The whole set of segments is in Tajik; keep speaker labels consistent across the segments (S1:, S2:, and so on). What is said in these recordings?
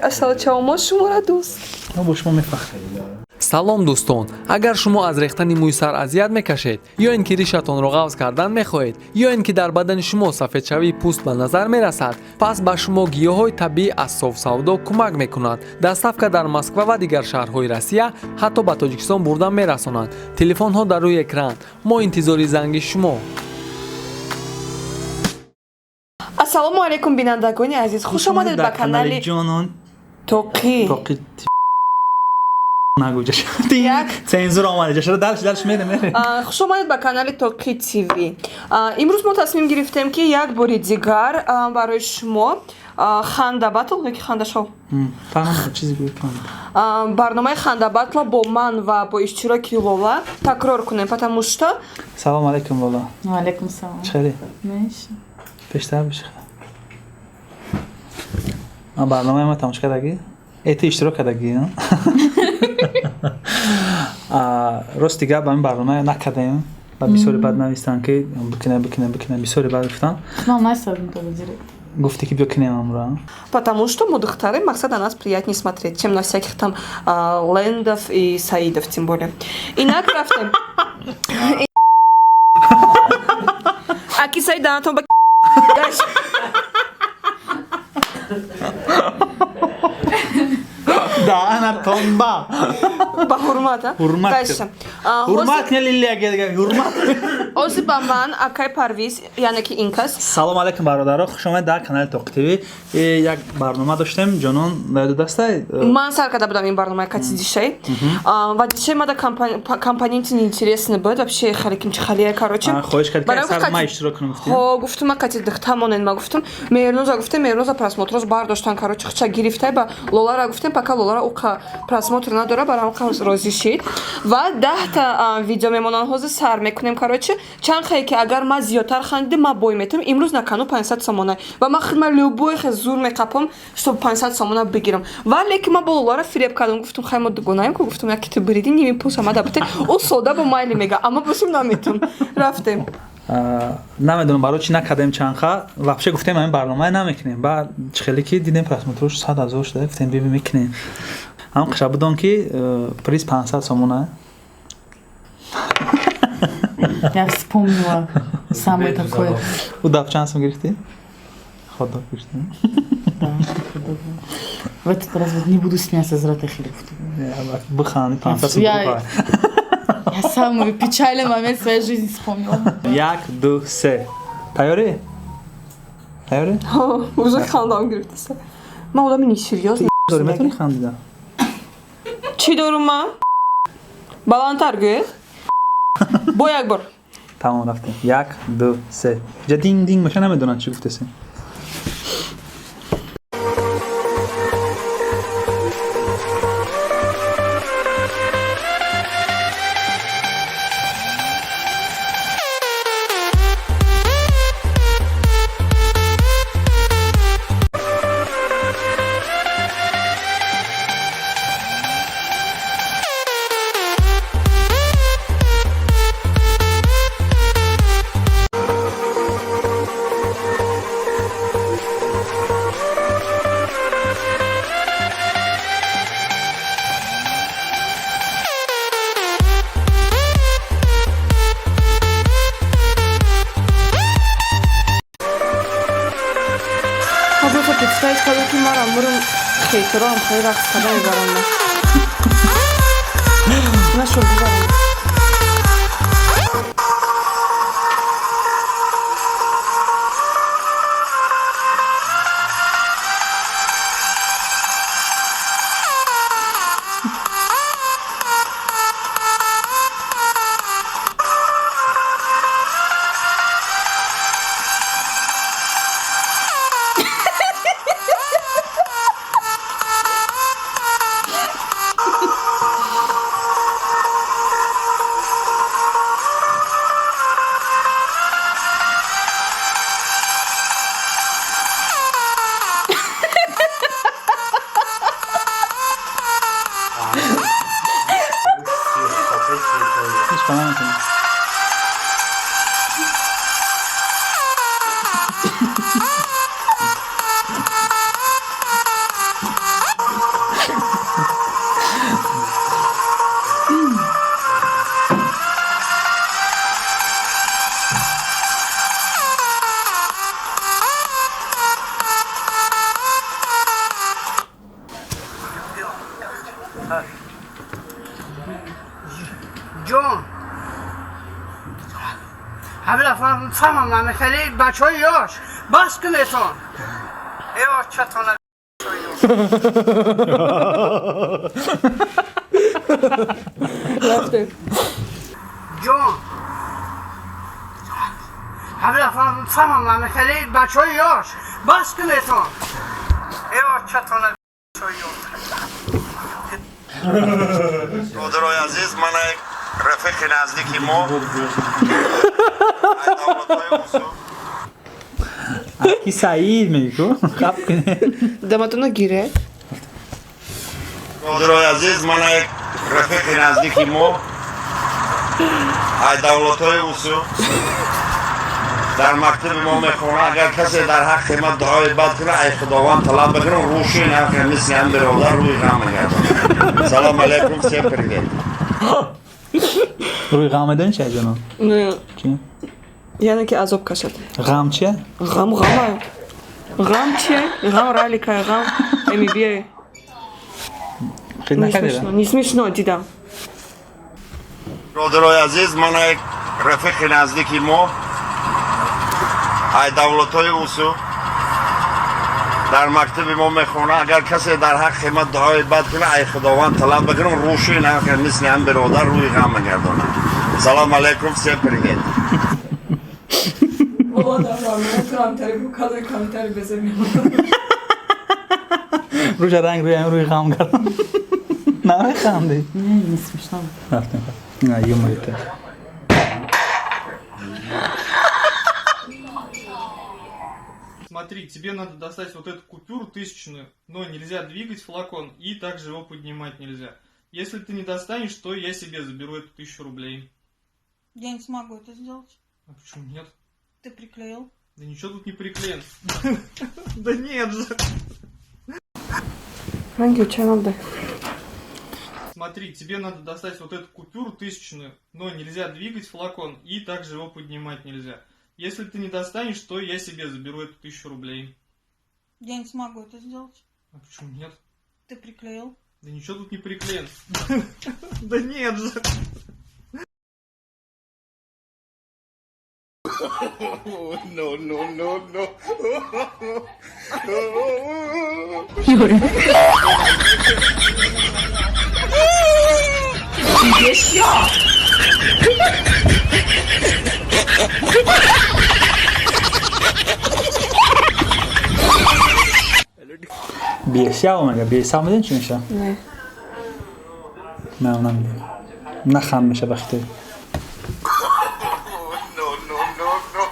S1: Асалчао, мо шуморо дӯст.
S2: Мо бо шумо мефахрем.
S3: Салом, дӯстон! Агар шумо аз рехтани мӯи сар азият мекашед, ё ин ки ришатонро ғафз кардан мехоҳед, ё ин ки дар бадани шумо сафедшавии пӯст ба назар мерасад, пас ба шумо гиёҳҳои табиӣ аз Софсавдо кӯмак мекунад. Доставка дар Москва ва дигар шаҳрҳои Россия, ҳатто ба Тоҷикистон бурда мерасонанд. Телефонҳо дар рӯи экран. Мо интизори занги шумо.
S1: Ассалому алайкум, бинандагони азиз, хуш омадед ба канали
S2: Ҷонон
S1: Тоқӣ.
S2: Тоқи нагӯ.
S1: Як.
S2: Цензура омада ҷашара, дальше, дальше мерем, мерем.
S1: Хуш омадед ба канали Тоқӣ ТВ. Имрӯз мо тасмим гирифтем, ки як бори дигар барои шумо ханда батл ёки ханда шоу.
S2: Фаҳмам, чизе гӯй, фаҳмам.
S1: Барномаи ханда батла бо ман ва бо иштироки Лола такрор кунем, потому что
S2: Салом алайкум, Лола.
S4: Алейкум салом.
S2: Чӣ хеле?
S4: Меши.
S2: Пештар биши. Ман барномаи ма тамошо кардагӣ? Э, ту иштирок кардагӣ? Рости гап, ҳамин барнома накардем ва бисёре баъд навистанд, ки бикине, бикине, бикине, бисёре баъд гуфтанд.
S4: Ман насадам то директ.
S2: Гуфте, ки биё кинем амра.
S1: Потому что мо духтары, мақсад, на нас приятнее смотреть, чем на всяких там лендов и саидов, тем более. Инак, рафтем. Аки Саид данатон ба. Дальше.
S2: Даанатон ба.
S1: Ба ҳурмат, а?
S2: Ҳурмат.
S1: Дальше.
S2: Ҳурмат кне, Лилия, ҳурмат.
S1: Ҳозир ба ман акай Парвиз, яъне ки инкас.
S2: Салом алайкум, бародаро, хуш омадед дар канали Тоқи ТВ. Як барнома доштем, Ҷонон даёду дастай.
S1: Ман сар карда будам ин барномаи кати дишей. Ва дишей мада компоненти неинтересный буд вообще, хеле кимчи халия, короче.
S2: Хоҳиш кард, ки
S1: Барои
S2: сар ма иштирок кунам, гуфтем.
S1: Ҳо, гуфтум, ма кати духта монен, ма гуфтум, Меҳрноза гуфтем, Меҳрноза просмотроз бардоштан, короче, хча гирифтай. Ба Лолара гуфтем, пока Лолара уқа просмотр надора, барам қа розӣ шид. Ва 10-та видео мемонанд, ҳозир сар мекунем, короче, чанд хае ки агар ма зиёдтар хандидим, ма бой метавам. Имрӯз на кану 500 сомона ва ма худма любой хе зур меқапам, чтоб 500 сомона бигирам. Ва лекин ма бо Лолара фиреб кардам, гуфтум, хай, мо дугонаем ку, гуфтум, яки ту бириди, ними пулша ма дабите, ӯ сода бо майли мега, аммо бошим наметум. Рафтем.
S2: Намедонам барои чӣ накардем чандха. Вообще гуфтем, ҳамин барномае намекунем. Баъд чӣ хеле ки дидем, просмотрош 100 000 шуда, гуфтем, биби, мекунем. Ҳам қиша будон, ки приз 500 сомона.
S4: Я вспомнила самое такое.
S2: Ӯ даф чанд сом гирифтӣ? Хот-дог гирифтӣ?
S4: Да, хот-дог. В этот раз вот не буду смеяться, зря хеле.
S2: Биханди, 500 сом.
S4: Я самый печальный момент в своей жизни вспомнила.
S2: Як, ду, се, тайёрӣ, тайёрӣ?
S1: Уже хандам гирифтаса. Ман одами несерьёзный.
S2: Дорӣ, метавонӣ хандида.
S1: Чӣ дорум ман? Баландтар гӯед. Бо як бор.
S2: Тамом, рафтем. Як, ду, се. Ҷа динг динг меша, намедонад чӣ гуфтесем.
S1: Просто представить кардам, ки мара мурум хейтероам хеле рақс карда мебарам. Нашо, гузарам.
S5: Ҳамина фаҳмам, хеле бачаҳои ёш, бас кунетон. Э, очатона.
S1: Рафтем.
S5: Ҷон, ҳамина фаҳмам, хеле бачаҳои ёш, бас кунетон. Э, очатона.
S6: Бародарои азиз, ман як рафиқи наздики мо ай давлатҳои усул.
S2: Ки Саид мегӯ, хаб кунед.
S1: Даматона гиред.
S6: Бародарои азиз, ман як рафиқи наздики мо ай давлатҳои усул дар мактаби мо мехонад. Агар касе дар ҳаққи ман дуои бад кунад, ай Худованд талаб мекунам, рӯши нақи мисли ҳам биродар рӯи ғам мегардонад. Салом алейкум, всем привет.
S2: Рӯи ғам медонӣ чи, ҷонон?
S1: Не.
S2: Чи?
S1: Яъне ки азоб кашад.
S2: Ғам чия?
S1: Ғам ғама. Ғам чия? Ғам раликай, ғам МБА.
S2: Хел
S1: Не
S2: накардира.
S1: смешно, не смешно, дидам.
S6: Бародарои азиз, ман як рафиқи наздики мо ай давлатҳои усул дар мактаби мо мехонад. Агар касе дар ҳаққи ман дуои бад кунад, ай Худованд талаб мекунам, рӯши нақи мисли ҳам биродар рӯи ғам мегардонад. Салом алейкум, всем привет.
S1: Бобо, комментари бу, комментари беземем.
S2: Рӯша ранг рӯи рӯи ғам гардон. Намехандӣ?
S4: Не, не смешно.
S2: Рафтем. На юморита.
S7: Смотри, тебе надо достать вот эту купюру тысячную, но нельзя двигать флакон и также его поднимать нельзя. Если ты не достанешь, то я себе заберу эту 1000 рублей.
S8: Я не смогу это сделать.
S7: А почему нет?
S8: Ты приклеил.
S7: Да ничего тут не приклеен. Да нет же.
S1: Ранги чай надо.
S7: Смотри, тебе надо достать вот эту купюру тысячную, но нельзя двигать флакон и также его поднимать нельзя. Если ты не достанешь, то я себе заберу эту 1000 рублей.
S8: Я не смогу это сделать.
S7: А почему нет?
S8: Ты приклеил.
S7: Да ничего тут не приклеен. Да нет же.
S6: No, no, no, no.
S2: Бесяв мега, бесяв медонӣ чӣ меша?
S1: Не.
S2: Не, намедонам. На хам меша ба хитой.
S6: No, no, no, no.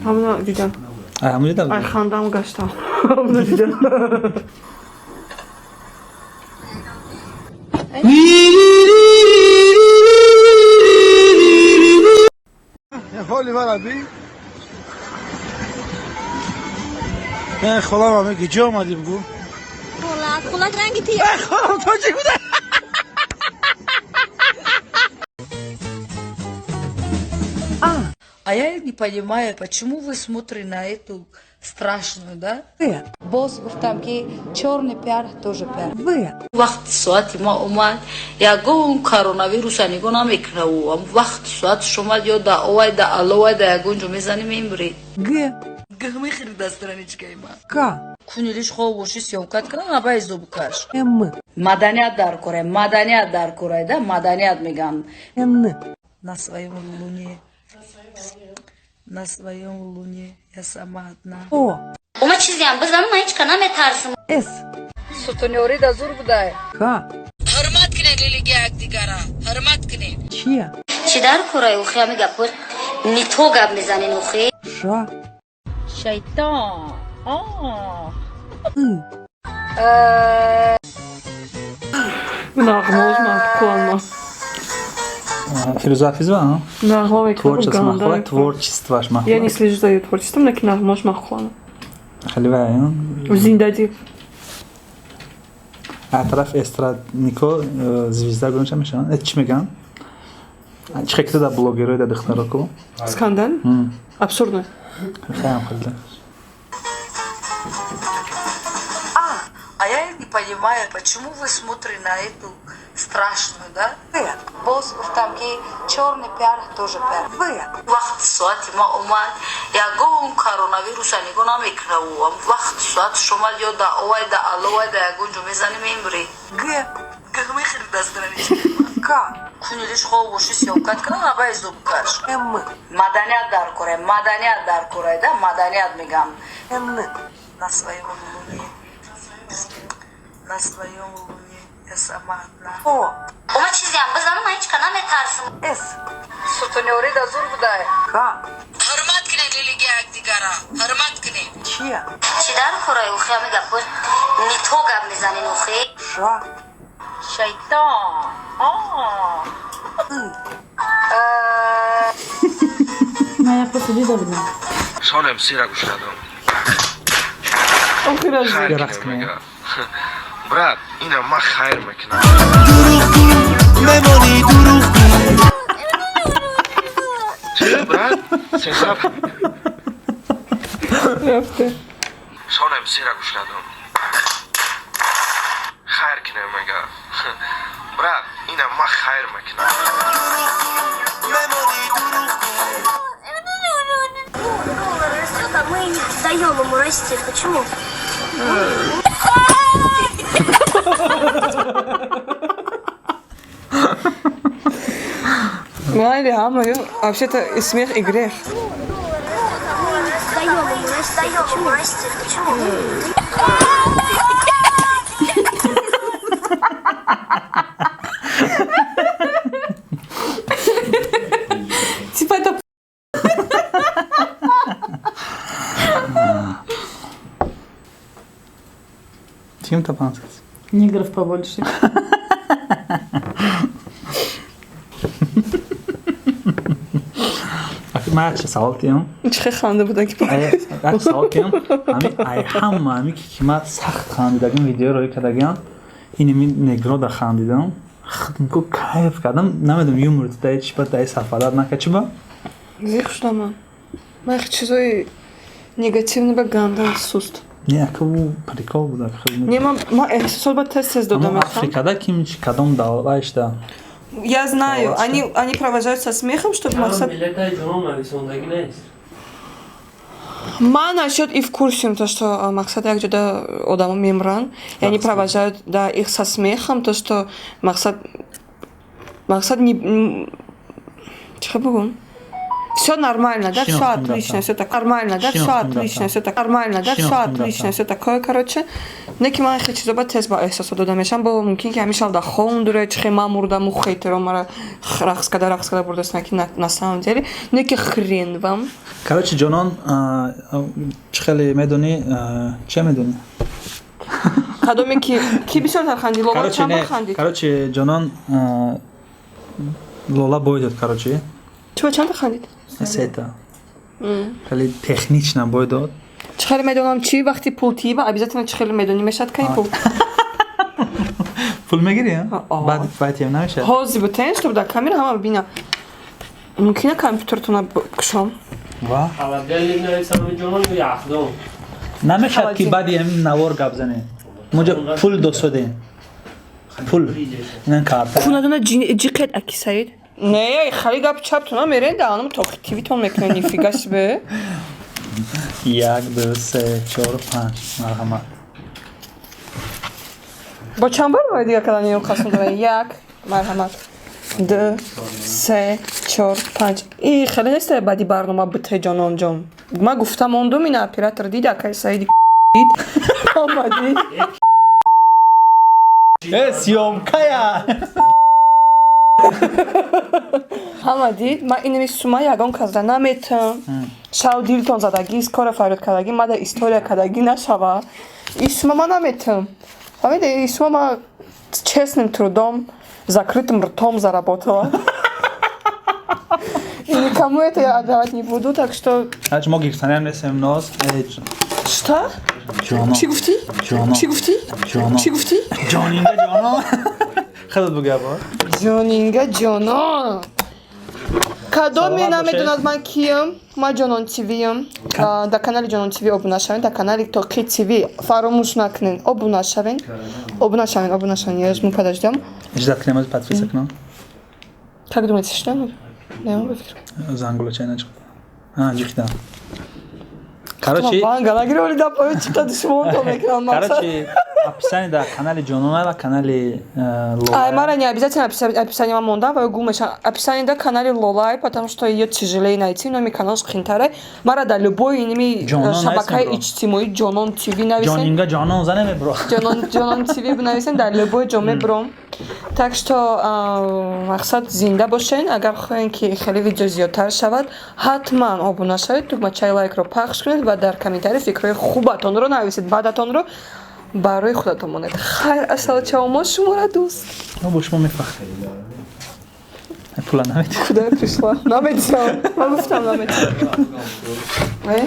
S1: Ҳамна дидам.
S2: Ай ҳамон дидам.
S1: Ай хандам гаштам. Ҳамна дидам.
S5: Ҳоли вараби холам меги, ҷо омадӣ, бугу.
S8: Хулак, хулак ранги ти.
S5: Холам тоҷик буда.
S9: А я не понимаю, почему вы смотрите на эту страшную, да?
S10: Боз гуфтам, ки чёрный пиар тоже пиар.
S9: Вақти соати ма омад, ягон коронавируса нигоҳ намекунаву вақти соатш омад, ё да овай, да аловай, да ягон ҷо мезанӣ, мемирӣ.
S10: Г.
S9: Г мехӯри да страничкаи ма.
S10: К.
S9: Кунилиш хоб боши, съёмкат кунам, абай зубкаш.
S10: М.
S9: Маданият дар корай, маданият дар корай, да, маданият меган.
S10: Н.
S9: На своем луне, на своем луне я сама одна.
S10: О.
S8: Ома чизиам бизанам, ман ҳеч ка наметарсам.
S10: С.
S9: Сутунёри да зур будай.
S10: К.
S9: Ҳурмат кунед религия якдигара, ҳурмат кунед.
S10: Ч.
S8: Чӣ дар кораи, охи, ҳами гапҳои не то гап мезанен, охи.
S10: Ш.
S9: Шайтон.
S10: И.
S1: Нағмоз маъқулама.
S2: Фирӯза Ҳафизова?
S1: Нағма мекунам.
S2: Творчество махула, творчествош
S1: Я не
S2: махула.
S1: слежу за её творчеством, лекин нағмош маъқулама.
S2: Хеле вай.
S1: Зиндади.
S2: Аз тараф эстраднико звезда гӯмша мешаванд. Чӣ мегӯянд? Чӣ хел да блогерой да духтароку?
S1: Скандал? Абсурдно.
S2: Хаям хеле.
S9: А я не понимаю, почему вы смотрите на эту страшную, да? Боз гуфтам, ки чёрный пиар тоже пиар. Вақти соати ма омад, ягон коронавируса нигоҳ намекунав. Вақти соатш омад, ё да овай, да аловай, да ягон ҷо мезанӣ, мемирӣ. Г. Г мехӯри дастранички. К. Кунилиш хоб боши, съёмкат кунам, абай зубкаш. М. Маданият дар корай, маданият дар корай, да, маданият мегам. Н. На своем луне. На своем луне. Я сама одна. О.
S8: Ома чизиам бизанам, ман ҳеч ка наметарсам.
S9: С. Сутунёри да зур будай. К.
S10: Ҳурмат кунед религия якдигара, ҳурмат кунед.
S9: Ч.
S8: Чӣ дар корай, охи, ҳами гапҳои не то гап мезанен, охи?
S9: Ш. Шайтон. А.
S4: Ну, я просто видела.
S11: Сонем сира гӯш кардам.
S1: Охир аз
S11: Хайр
S2: Рақс
S11: кунем,
S2: кунем.
S11: Мега. Брат, ина ман хайр мекунам.
S12: Мемонӣ дурӯғгӯ.
S11: Чӣ, брат? Сесаб.
S1: Рафте.
S11: Сонем сира гӯш кардам. Хайр кунем, мега. Брат, ина ман хайр мекунам.
S12: Мемонӣ дурӯғгӯ.
S8: Доллар растет, а мы не даем ему расти. Почему?
S1: Майли, ҳама ё вообще-то и смех, и грех.
S8: Доллар растет, а мы не даем ему расти. Даем ему расти. Почему?
S1: Типа это.
S2: Чим та 500?
S4: Негров побольше.
S2: Ман як савол тиям.
S1: Чӣ хел ханда будан ки.
S2: Як савол тиям. Ами ай ҳама ами ки ман сахт хандидагим, видео роӣ кардагиам, ин ами негро да хандидам. Худм кайф кардам. Намедонам, юмор дай чи ба дай сафарат нака чи ба?
S1: Зиқ шудам ман. Ман хел чизои негативный ба ганда суст.
S2: Не, ака, ӯ прикол буда.
S1: Не, ман эҳсосот ба тез тез дода
S2: Ама
S1: мехоҳам.
S2: Африкада ким чи кадом давлаташда?
S1: Я знаю,
S2: Молодцы.
S1: они провожают со смехом, чтобы мақсад.
S13: Билетаи ҷонон нависондагӣ нест.
S1: Ман насчет и в курсе, то, что мақсад як ҷода одамо мемранд, и они провожают, да, их со смехом, то, что мақсад не чӣ хел бугум? Все нормально, да, все
S2: Шинохтум,
S1: отлично,
S2: да.
S1: все так нормально, да, все
S2: Шинохтум, да.
S1: отлично, все так нормально, да, все
S2: Шинохтум, да.
S1: отлично, все такое, короче. Не ки ман хел чизо ба тез ба эҳсосот дода мешам, бо мумкин ки ҳамеша да хондуре, чӣ хел ман мурдаму хейтеро мара рақс када бурдастан, ки на самом деле, не ки хрен вам.
S2: Короче, ҷонон, чӣ хеле медонӣ, че медонӣ?
S1: Кадоме ки бисёртар хандид, Лола?
S2: Короче,
S1: Чанд бор
S2: не,
S1: хандид?
S2: Короче, ҷонон, Лола бой дод, короче.
S1: Чӣ ба чанда хандид?
S2: Сета. Хеле технично бой дод.
S1: Чӣ хеле медонам чӣ, вақти пул тиба, обязательно чӣ хеле медонӣ мешад кай пул.
S2: Пул мегирӣ?
S1: А.
S2: Баъд байтиям намешад?
S1: Ҳозир бутен, чтоб дар камера ҳама бибина. Мумкина компютертона кушом.
S2: Ва?
S13: Холодильник нависам, ҷонон, ё яхдон?
S2: Намешад ки
S1: Холодильник.
S2: баъди ҳамин навор гап занем. Муҷа пул досодем. Пул. Инан карта.
S1: Кунадона ҷиқет, аки Саид. Не, хали гап чаптона мерен да анам тохи тивитон мекунен, нифига себе.
S2: Як, ду, се, чор, панҷ. Марҳамат.
S1: Бо чанд бор бояд дига кардани ё қасм дора? Як, марҳамат. Ду, се, чор, панҷ. И хеле нест, баъди барнома буте, ҷонон ҷон. Ман гуфта мондум, ина оператор дид, акай Саиди дид. Ҳама дид.
S2: Э, съёмкая!
S1: Ҳама дид, ман инами сума ягон казда наметам. Шав дилтон задагӣ, кора фарёд кардагӣ, мада история кардагӣ нашава. И сума ман наметам. Фаҳмиде, и сума ман честным трудом, закрытым ртом заработала. И никому это я отдавать не буду, так что
S2: Ҳач мо гирифтаниам нестем, ноз.
S1: Что?
S2: Ҷонон.
S1: Чӣ гуфтӣ?
S2: Ҷонон.
S1: Чӣ гуфтӣ?
S2: Ҷонон.
S1: Чӣ гуфтӣ?
S2: Ҷонинга ҷонон. Худат бугӯ бо.
S1: Ҷонинга ҷонон. Кадоме
S2: Саломат
S1: намедонад, ман киям? Ман Ҷонон ТВ-ям. Дар канали Ҷонон ТВ обуна шавед, дар канали Тоқи ТВ фаромӯш накунед, обуна шавед. Обуна шавед, обуна шавед. Я жму, подождем.
S2: Ждать кунем, аз подписка кунам.
S1: Как думаете, что надо? Не могу фикр.
S2: Зангулача начиқ. А, ҷиқидам. Короче,
S1: Ванга нагирёли да поё чита душмон то мекунам мақсад.
S2: Короче, описание дар канали Ҷонона ва канали
S1: Ай,
S2: Лола.
S1: Мара не обязательно описание монда, ва гум мешан. Описание да канали Лолай, потому что её тяжелее найти, номи каналш қинтаре. Мара да любой иними
S2: Ҷонон
S1: шабакаи
S2: нависем, бро.
S1: иҷтимоӣ Ҷонон ТВ нависен.
S2: Ҷонинга ҷонон занеме, бро.
S1: Ҷонон, Ҷонон ТВ бинависен, дар любой ҷо мебром. Так что мақсад, зинда бошен. Агар хоҳем, ки хеле видео зиёдтар шавад, ҳатман обуна шавед, тугмачаи лайкро пахш кунед ва дар комментарий фикрҳои хубатонро нависед, баъдатонро барои худатон монед. Хайр, асалчао, мо шуморо дӯст.
S2: Мо бо шумо мефахрем. Пула наметиҳ.
S1: Куда я пришла? Наметиҳам. Ман гуфтам, наметиҳам. Э?